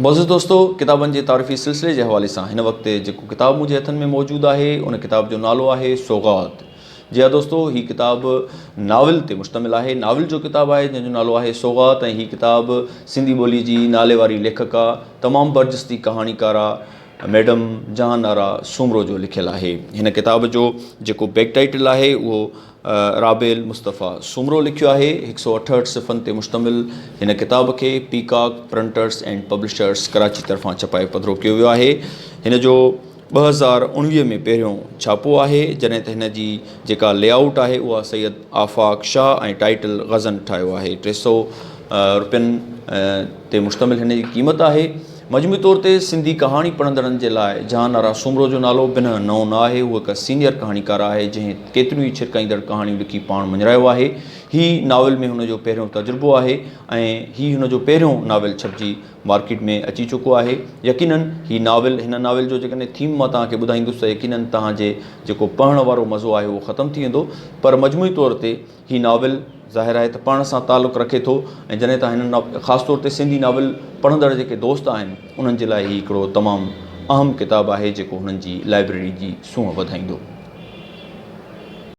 معزز دوستو ڪتابن جي تعارفي سلسلي جي حوالي سان هن وقت جيڪو ڪتاب منهنجي هٿن ۾ موجود آهي ان ڪتاب جو نالو آهي سوغات جي ها دوستو هي ڪتاب ناول تي مشتمل آهي ناول جو ڪتاب آهي جنهن جو نالو آهي سوغات ۽ هي ڪتاب سنڌي ٻولي جي نالي واري ليکڪا تمام برجستي ڪهاڻيڪارا ميڊم جهان آرا سومرو جو لکيل آهي هن ڪتاب جو جيڪو بيڪ ٽائيٽل آهي اهو رابيل مصطفيٰ سومرو لکيو آهي. هڪ سئو 68 صفحن تي مشتمل هن ڪتاب کي peacock printers and publishers Karachi طرفان ڇپائي پڌرو ڪيو ويو آهي. هن جو 2019 ۾ پهريون ڇاپو آهي، جڏهن ته هن جي جيڪا لي آئوٽ آهي اها سيد آفاق شاهه ۽ ٽائيٽل غزن ٺاهيو آهي. 300 روپين تي مشتمل هن جي قيمت آهي. مجموعي طور تي سنڌي ڪهاڻي پڙهندڙن جي لاء جهان آرا سومرو جو نالو بنهه نئون نه آهي. هوء هڪ سينيئر ڪهاڻيڪاره آهي، جنهن ڪيتريون ئي ڇرڪائيندڙ ڪهاڻيون لکي پاڻ مڃرايو آهي. هي ناول ۾ هن جو پهريون تجربو آهي ۽ هي هن جو پهريون ناول ڇپجي مارڪيٽ ۾ اچي چڪو آهي. يقينن هي ناول هن ناول جو جيڪڏهن ٿيم مان توهان کي ٻڌائيندس ته يقينن توهان جي جيڪو پڙهڻ وارو مزو آهي اهو ختم ٿي ويندو پر مجموعي طور تي هي ناول ظاهر آهي ته پڙهڻ سان تعلق رکي ٿو ۽ جڏهن ته هن خاص طور تي سنڌي ناول پڙهندڙ جيڪي دوست آهن انهن جي لاء هي هڪڙو تمام اهم ڪتاب آهي جيڪو هنن جي لائبريري جي سونهن وڌائيندو.